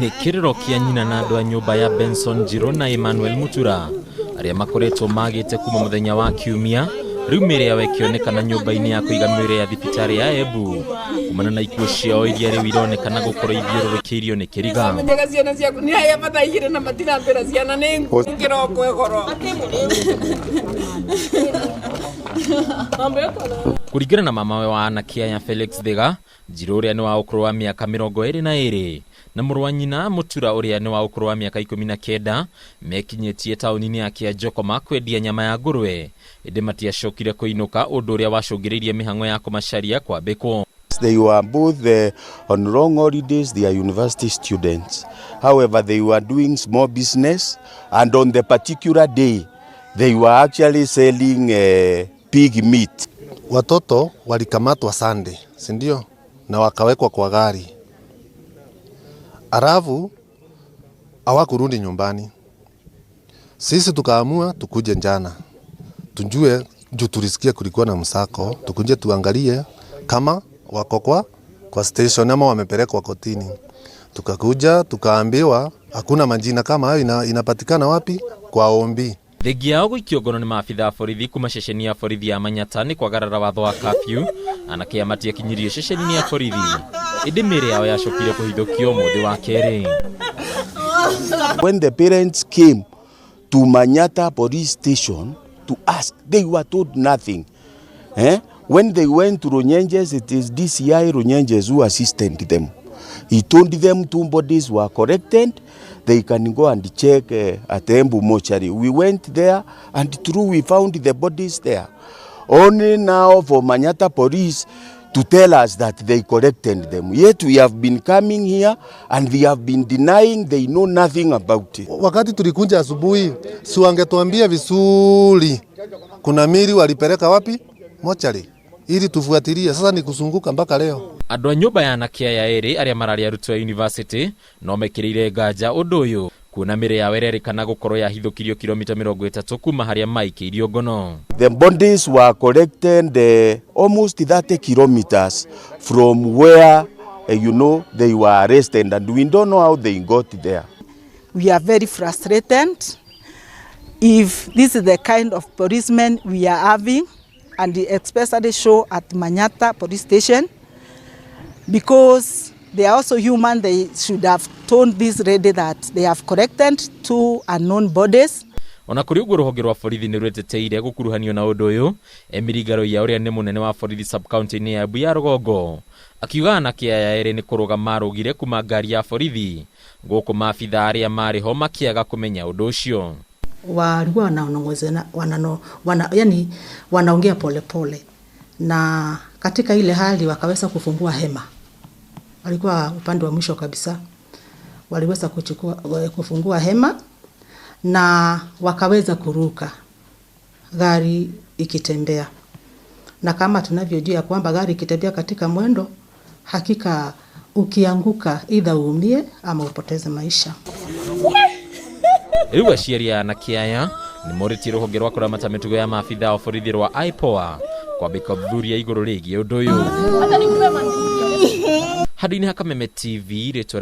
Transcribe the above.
Nĩ kĩrĩro kĩa nyina na andũ a nyũmba ya Benson Njirũ na Emmanuel Mutura arĩa makoretwo magĩte kuma mũthenya wa kiumia. Rĩu mĩĩrĩ yao ĩkĩonekana nyũmba-inĩ ya kũiga mĩĩrĩ ya thibitarĩ ya Embu kumana na ikuũ ciao iria rĩu ironekana gũkorwo ithiũrũrũkĩirio nĩ kĩriga. Menyaga ciana ciaku nĩ haya mathaa 2 na matirambĩra ciana nĩ kĩroko ĩgoro. Kũringana na mamawe wa anake aya Felix Thiga, Njirũ ũrĩa nĩ wa ũkũrũ wa mĩaka 22 na mũrũ wa nyina Mutura ũrĩa nĩ wa ũkũrũ wa mĩaka 19 mekinyĩtie taũni-inĩ ya Kĩanjokoma kwendia nyama ya ngũrwe, ĩndĩ matiacokire kũinũka, ũndũ ũrĩa wacũngĩrĩirie mĩhang'o ya kũmacaria kwambĩkwo. They were both on long holidays, they are university students. However, they were doing small business, and on the particular day, they were actually selling pig meat. Watoto walikamatwa Sunday, si ndio? Na wakawekwa kwa gari, alafu hawakurudi nyumbani. Sisi tukaamua tukuje jana tujue, juu tulisikia kulikuwa na msako, tukuje tuangalie kama wako kwa station ama wamepelekwa kotini. Tukakuja tukaambiwa hakuna majina kama hayo, inapatikana wapi? Kwa ombi. Thengia yao gũikio ngono nĩ maabitha a borithi kuma ceceni ya borithi ya Manyata nĩ kwagarara watho wa curfew. Anake aya matiakinyirio ceceni-inĩ ya borithi, ĩndĩ mĩĩrĩ yao yacokire kũhithũkio ũmũthĩ wa kerĩ. When the parents came to Manyata police station to ask, they were told nothing. Eh? When they went to Runyenjes, it is DCI Runyenjes who assisted them. He told them two bodies were collected. They can go and check at Embu mortuary. We went there and true, we found the bodies there. Only now for Manyata police to tell us that they collected them. Yet we have been coming here and they have been denying they know nothing about it. Wakati tulikuja asubuhi, si wangetuambia vizuri kuna mili walipeleka wapi mochari ili tufuatilie. Sasa ni kuzunguka mpaka leo. Andũ a nyũmba ya anake aya erĩ arĩa mararĩ arutwo a university no mekĩrĩire nganja ũndũ ũyũ, kuona mĩĩrĩ yao ĩrerĩkana gũkorwo yahithũkirio kilomita 30 kuma harĩa maikĩirio ngono. The bodies were collected almost 30 kilometers from where they were arrested, and we don't know how they got there. We are very frustrated if this is the kind of policemen we are having, and especially show at Manyata police station, because they are also human. They should have told this lady that they have collected two unknown bodies. Ona kũrĩ ũguo, rũhonge rwa borithi nĩ rweteteire gũkuruhanio na ũndũ ũyũ. Emily Ngaroia ũrĩa nĩ mũnene wa borithi sub-county-inĩ ya Embu ya rũgongo akiuga anake aya erĩ nĩ kũrũga marũgire kuma ngari ya borithi, gũkũ maabitha arĩa marĩ ho makĩaga kũmenya ũndũ ũcio. Walikuwa wananong'onezana, yani wanaongea polepole, na katika ile hali wakaweza kufungua hema. Walikuwa upande wa mwisho kabisa, waliweza kufungua hema na wakaweza kuruka gari ikitembea, na kama tunavyojua kwamba gari ikitembea katika mwendo, hakika ukianguka either uumie ama upoteze maisha. Rĩu aciari a anake aya nĩ morĩtie rũhonge rwa kũramata mĩtugo ya maabitha wa borithi rwa IPOA kwambĩka ũthuthuria igũrũ rĩgiĩ ũndũ ũyũ. Handũ-inĩ ha Kameme TV, rĩtwa.